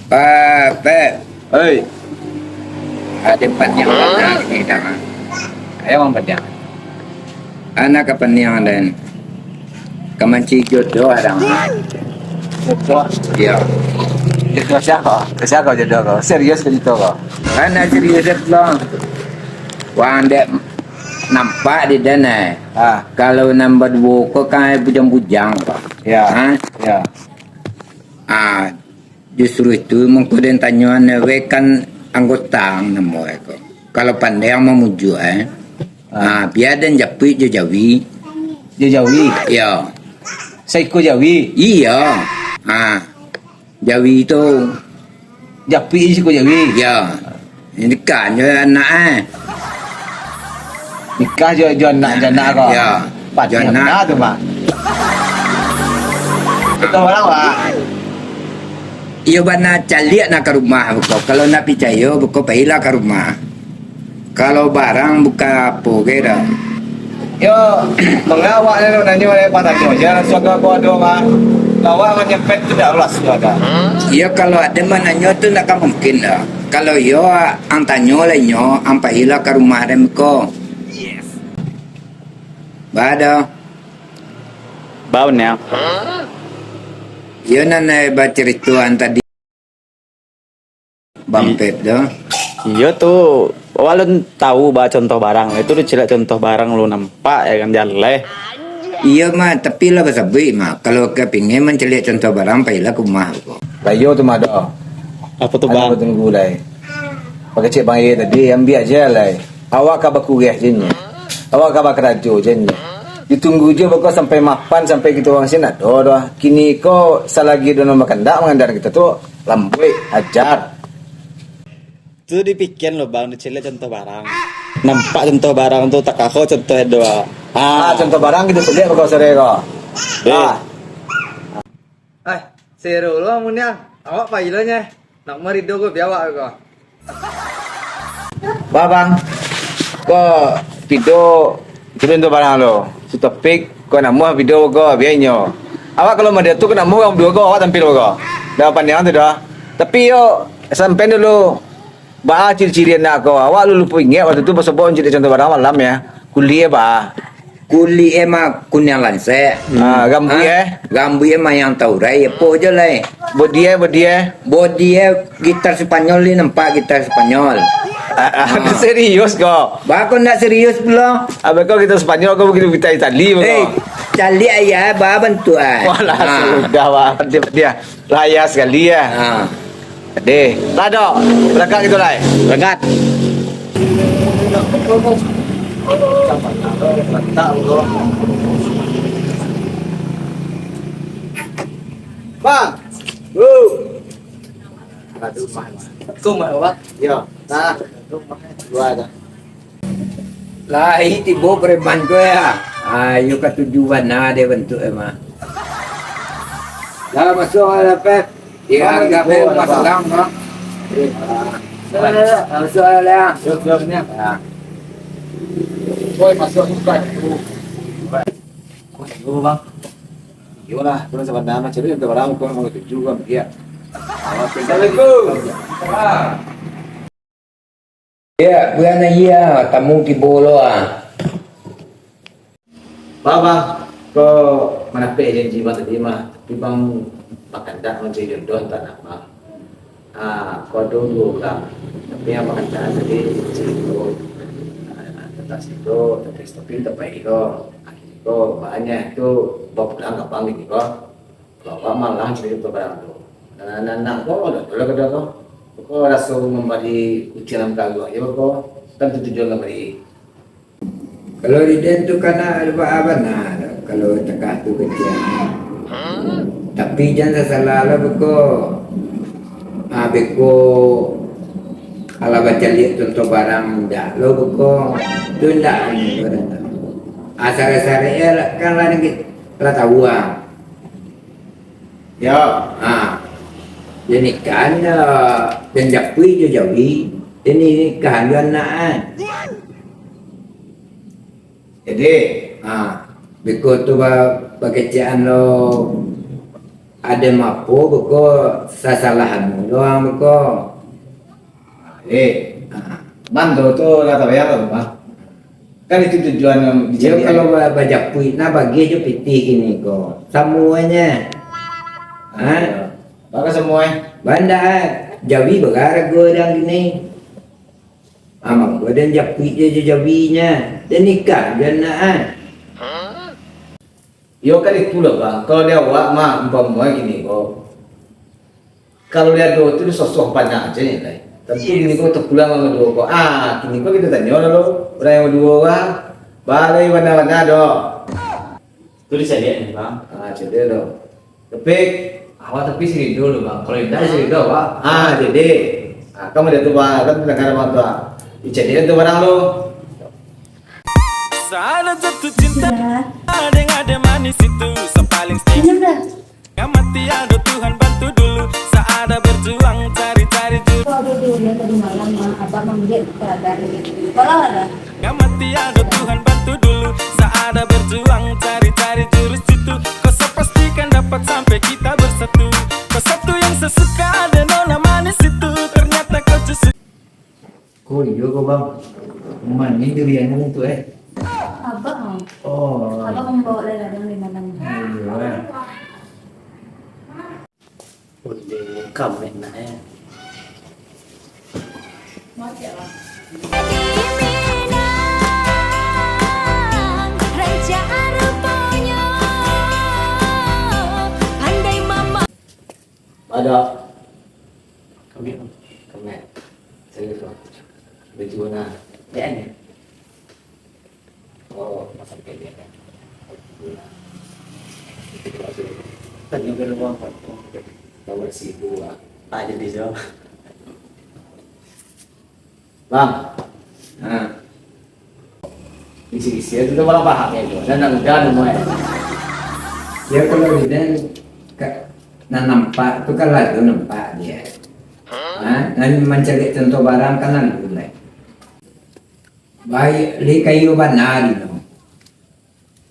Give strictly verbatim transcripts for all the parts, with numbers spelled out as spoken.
Pak, Pak. Oi. Ado paniang bana siko, Dang. Ayo, Bang, paniang. Anak ka paniang, den. Ka mancari jodoh, Dang. Jodoh? Iyo. Jodoh sia ko? Sia ko jodoh ko? Serius ko jodoh ko? Anak serius, den, Bang. Wang dek nampak di den, eh. Ah. Kalau nan baduo ko kan bujang-bujang ko. Yo. Ha? Yo. Ah, justru itu mangko den tanyoan, eh, weh kan anggota ang namo e ko. Kalau pandai ang mamujuak, eh. Ah. Ah, bia den japuik jo jawi. Jo jawi? Iyo. Saiko jawi? Iyo. Ah, jawi tu. Japuik saiko jawi? Iyo. Nikah jo anak, eh. Nikah jo, jo anak, jo anak ko? Yo. Padiah jo anak. Bana tu, Bang. Contoh barang, Bang. Iyo bana, caliak nak ka rumah beko. Kalau nak picayo, beko pailah ka rumah. Kalau barang bukan apo ge doh. Yo, manga awak ni nanyo, patanyo se, suatu ko ado, Bang. Awak manyempet tu dak alas tu ado. Iyo, kalau ado mananyo tu ndak ka mungkin doh. Kalau iyo, ang tanyo lah inyo, ang pailah ka rumah den ko. Ba ado. Ba, Bang. Iyo nan, eh, bacarito ang tadi. Bang Pep tu. Iyo tu, awak alun tau ba contoh barang. Itu dicaliak contoh barang, alun nampak, yo kan, jaleh. Iyo mah, tapi lah basabuik mah. Kalau ka pingin mancaliak contoh barang, pailah ka rumah ko. Lah iyo tu mah doh. Apo tu, Bang? Ado batunggu lai. Pakecek Bang Ye tadi, ambiak se lai. Awak ka bakureh se nyo. Awak ka bakarajo se nyo. Ditunggu juo beko sampai mapan, sampai kito urang sinan ado doh. Kini ko salagi ado nan bakandak mangandang kito tu, lambuik, ajar. Tu dipikian lo, Bang, dicaliak contoh barang. Nampak contoh barang tu, takaho contoh ado. Ha. Ah, contoh barang kito caliak beko sore ko. Deh. Ah. Ai, sero lo amun niang. Awak pai lo nyeh. Nak marido ko biawak ko. Ba, Bang. Ko pido, turun tu barang lo. Si Topik, ko namuah pido ko, biainyo. Awak kalau mode tu ko namuah urang duo ko, awak tampil ko. Dah pandai tu dah. Tapi yo, sampai dulu. Baa ciri-ciri anak ko? Awak lu lupo ingek wakatu tu basobok mancaliak contoh barang malam yo. Kulik e baa? Kulik e mah kuniang lansek. Ah, rambuik e? Rambuik e mah yang taurai, apo jo lai. Bodi e, bodi e? Bodi e gitar Spanyol ni, nampak gitar Spanyol. Ah, ah, serius ko? Baa ko ndak serius pulo? Abah ko gitar Spanyol ko, gitar Itali ko? Eh, caliak ayah baa bantuak e. Walah, sudah, baa. Dia, dia. Lah, yo sakali yo. Ha. Deh, lah dok. Barangkek kito lai. Barangkek. Bang. Bro. Aduh, mah. Tu mah, Bang. Yo, nah. Dua aja. Lai tibo preman ko yo. Ayo, katuju bana dek bantuak e mah. Lah, masuak lah, Pep. Iyo, harga Pep, masuak lah, Bang. Masuak lah. Yo, yo, yo. Yo. Boy, masuak juga. Yo, Bang. Iyo lah, kurang sabananyo, cari untuak barang, kurang mau tuju, Bang. Iyo. Assalamualaikum. Yo, buliah iyo, tamu tibo lo, ah. Bang, bang, ko manapek janji bang tadi mah, tapi bang bakandak mancari jodoh untuak anak bang. Ah, ko ado duo urang, tapi yang bakandak tadi cewek tu, ah, tantang situ, tapi, tapi tapaik ko. Akhirnyo ko, baa nyo tu bapulang ka bang kini ko. Kalau awak malah cari untuak barang tu. Nan anak-anak ko, lah tu lah kado ko. Ko raso mambari kuciang dalam karuah jo ko, tantu tujuan mambari. Kalau di den tu kana baa bana, kalau takah tu kecek. Tapi jan sasalah lah beko. Ah, beko, alah bacaliak contoh barang, indak lo beko. Tu indak anu, indak anu. Ah, sarek-sarek e lah, kan lah, lah tau ah. Yo. Ha. Jan nikahan, eh, jan japuik jo jawi, jan nikahan jo anak, eh. Jadi? Ha. Beko tu ba-, bakecek an lo. Ado mapo beko, sasalahan urang beko. Eh, Bang, tu, tu lah tabayang lah, Bang. Kan itu tujuan yang Yo, dijanjikan. Kalau ba-, bajapuik, nah, bagi jo pitih kini ko. Samuanya. Ha? Baka samua, eh? Banda, jawi bagarago dang kini. Amang gua dan japuik je, je jawinya. Dan nikah je nak, ah. Yo, kan itulah, Bang. Kalau di awak mah, umpamo kini ko. Kalau di ado tu, disosoh banyak aja ni, lai. Tapi kini ko terpulang sama duo ko. Ah, kini ko kita tanyo lah lo. Orang yang duo, ah. Balai bana-bana doh. Tu dicaliak ni, Bang. Ah, caliak doh. Tapi awak tapi sirido dulu, Bang. Kalau indak, sirido awak. Ah, jadi. Ah, kamu dia tu, Bang. Kan dengar, Bang, tu, ah. Dicaliak tu barang lo. Saat jatuh cinta, Sudah. Ada, ada manis itu, yang paling setia. Minum dah. Nggak mati ada Tuhan bantu dulu, saat ada berjuang cari-cari juru. Kok ada dulu ya, tadi malam, Ma, Abah manggil ke ada. Kalau ada. Nggak mati ada Tuhan bantu dulu, saat ada berjuang cari-cari jurus jitu. Kau sepastikan dapat sampai kita bersatu. Kau satu yang sesuka ada nona manis itu, ternyata kau justru Ko iyo ko, Bang. Manih duriannya tu, eh. Abah, oh. Oh. Abah membawa dari ladang di malam. Iyo, eh. Udah kamet nak, eh. Mau cek, Bang? Ada. Kamet. Kamet. Serius, Bang. Baju warna. Dia ni. Oh, pasal kayak dia kan. Tadi udah luang, Bang. Bawa sibu, Bang. Ah, jadi jauh. Bang. Ha. Isi-isi itu tu malah paham ya tu. Dan nak udah nemu ya. Ya, kalau dia ka-, nan nampak tu kan lalu nampak dia. Ha? Nan mancari contoh barang kan lalu lah. Baik, li kayu bana tu.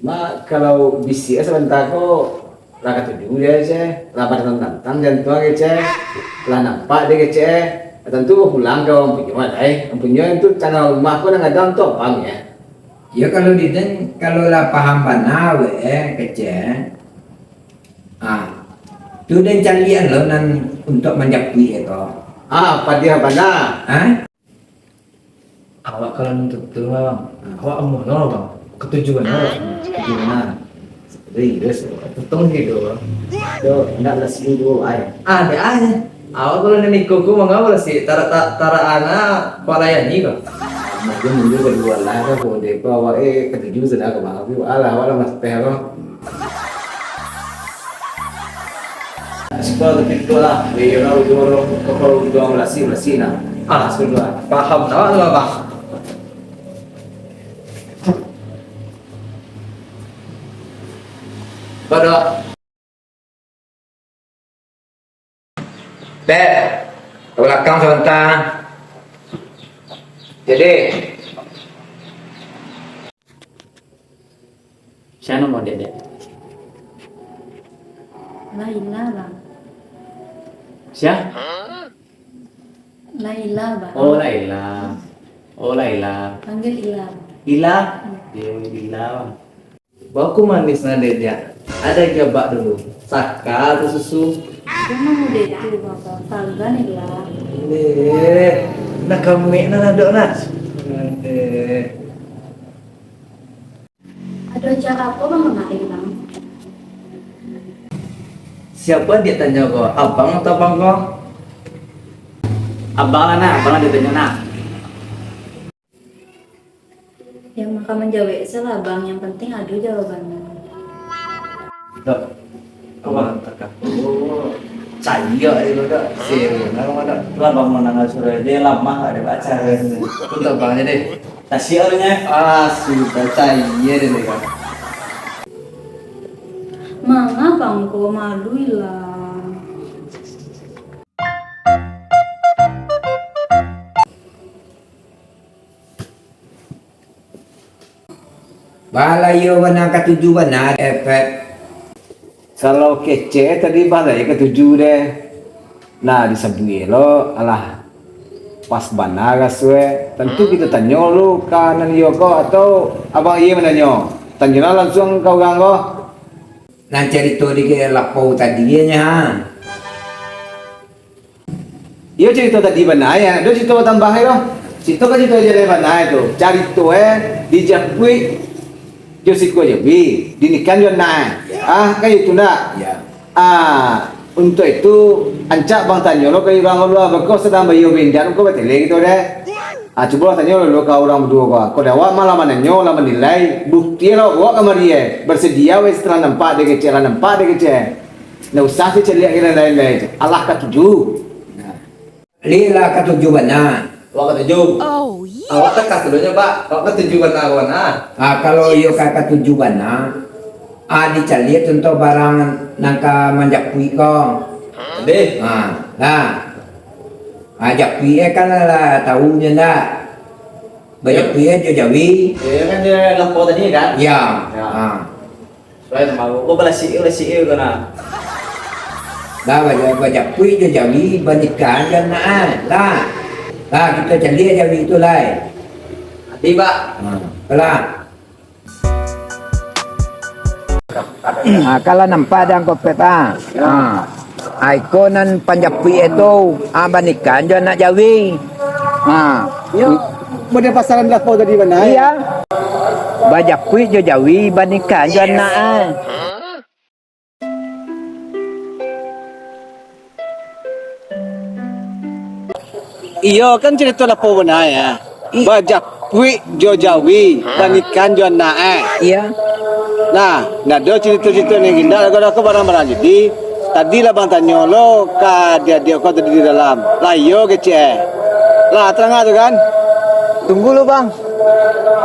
Mak, kalau bisiak sabanta ko, lah katuju dia, Ceh. Lah batantang-tantang jantuang, Ceh. Lah nampak dia, Ceh. Tantu bapulang ka urang punyo, lai. Urang punyo tu tangah rumah ko nan gadang tu abang, ya. Ya, kalau di den, kalau lah paham bana, weh, kecek. Ah, tu den caliak lo nan untuak manjapuik ko. Ah, padiah bana. Ha? Awak kalau nuntuik tu, Bang, awak amuah no, Bang. Katuju bana, Bang. Katuju bana. Serius, Bang. Untuang hiduik, Bang. Yo, indak lah sini dulu, ai. Ah, dek ai. Awak kalau nan iko ko mangawal sih, tarak, ta-, tarak ana palayan ni, Bang. Mungkin dulu kedua lah, kan, kalau dek awak, eh, katuju sudah, Bang. Tapi, alah, awak lah mas teh, Bang. Siko tapi tu lah, di urang ujuang, kepala ujuang balasi, balasi nah. Ah, sudah. Paham awak tu, Bang. Pada. Pep, ka balakang sabanta. Jadi. Sia namo dek, Dek? Laila, Bang. Sia? Laila, Bang. Oh, Laila. Oh, Laila. Panggil Ila, Bang. Ila? Hmm. Yo, Ila, Bang. Baa kok manis nan dek, Dek? Ado gabak dulu. Saka atau susu? Jangan udah itu, Bang. Sagan, Ila. Eh, nak kamek nan ado, nak. Eh. Ado acara apo, Bang, kamari, Bang? Siapo dek tanyo ko? Abang atau abang ko? Abang lah, nah. Abang lah dek tanyo, nah. Yang maka manjawek salah, Bang. Yang penting ado jawabannyo. Dok, Abang takah. Oh, cayok je, Dok. Serius, Abang, Dok. Lah, Bang, manangah suruah dia lamah, ada acara ni. Untuak Abang je deh. Tasik orangnya. Ah, sudah cair dia ni, Kak. Manga bangko malu ilang. Balayo bana katuju bana, Efek. Kalau kecek tadi bah lah, ya, katuju deh. Nah, disabuik lo, alah pas bana raso e. Tantu kito tanyo lu ka nan iyo ko, atau abang iyo mananyo? Tanyolah lansuang ka urang ko. Nan carito di lapau tadi nyo, ha. Iyo, carito tadi bana, ya. Ado carito batambah, yo. Carito kan carito aja dari bana tu. Carito, eh, dijapuik jo siko jawi, dinikahan jo anak, eh. Ah, kan itu ndak? Ya. Ah, untuak itu, ancak bang tanyo lo ka urang lo, beko sadang bayo bendan ko batele gitu deh. Ah, cubo tanyo lo ka urang baduo ko. Ko dek awak mah lah mananyo, lah manilai, bukti lo awak kamari, eh. Bersedia weh, setelah nampak dek kecek, lah nampak dek kecek. Ndak usah kecek liak kira lain-lain. Alah katuju. Nah. Li lah katuju bana. Awak katuju. Oh, yeah. Awak kan katuju, Pak. Awak katuju bana, bana. Ah, kalau iyo ka katuju bana, ah, dicaliak contoh barang nan ka manjapuik ko. Deh. Ah, lah. Ah, japuik e kan lah tahu nyo ndak? Bajapuik e jo jawi. Iyo kan, dia lapau tadi kan? Ya. Ya. Ah. Suai tamalu. Oh, balasik, balasik, eh, kau nah. Lah, baja-, bajapuik jo jawi, banikahan jo anak, eh. Lah. Lah, kito caliak jawi tu, lai. Ati, Pak. Ha, lah. Ha, kalau nampak dang kopet, ha. Ha. Ai ko nan panjapuik e tu, ah, banikahan jo anak jawi. Ha. Iyo, model pasaran lapau tadi bana, eh? Iya. Bajapuik jo jawi, banikahan jo anak, eh. Iyo, kan carito lapau bana, ya. I- Bajapuik jo jawi, banikahan jo anak, eh. Iya. Nah, ndak ado carito-carito ni, indak ado ko barang-barang. Jadi, tadi lah bang tanyo lo ka adiak-adiak ko tadi di dalam. Lah iyo kecek, eh. Lah, tarang tu kan? Tunggu lo, Bang.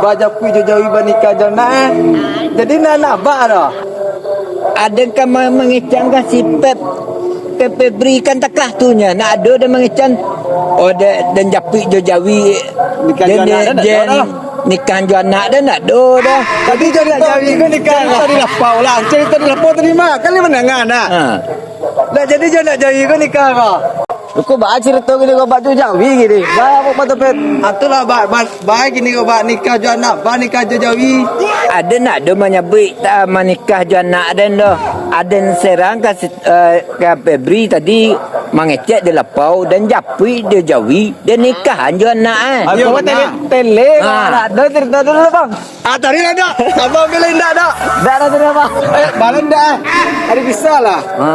Bajapuik jo jawi, banikahan jo anak, eh. Jadi, nak, nak bak dah. Aden ka ma-, mangecek ka si Pep, Pep Febri kan takah tu nyo. Nak ado den mangecek, oh, den, den japuik jo jawi. Nikahan jo anak, den, den, nikahan jo anak, den ndak ado doh. Tapi jo nak jawi ko nikahan. Carito di lapau lah. Carito di lapau tadi mah. Kan lai mandanga nak. Ha. Nak jadi jo nak jawi ko nikahan ko. Ko baa carito gini ko, baa jo jawi gini. Baa apo tu, Pep? Atulah, baa, baa, baa gini ko, baa nikah jo anak, baa nikah jo jawi. Aden ndak ado manyabuik, ah, manikah jo anak den doh. Aden serang ka si-, eh, ka Febri tadi mangecek di lapau, den japuik jo jawi, den nikahan jo anak, eh. Ayo, tele, tele, ha. Nak ado carito dulu, Bang. Ah, tadi lah, Dok. Abang pilih indak, Dok? Indak lah tadi, Bang. Eh, balon indak, eh? Ada bisa lah. Ha.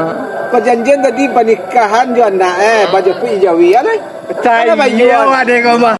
Perjanjian tadi pernikahan jo anak, eh, bajapuik jawi, ya, lah. Percaya. Ada bayu, ada kau, Bang.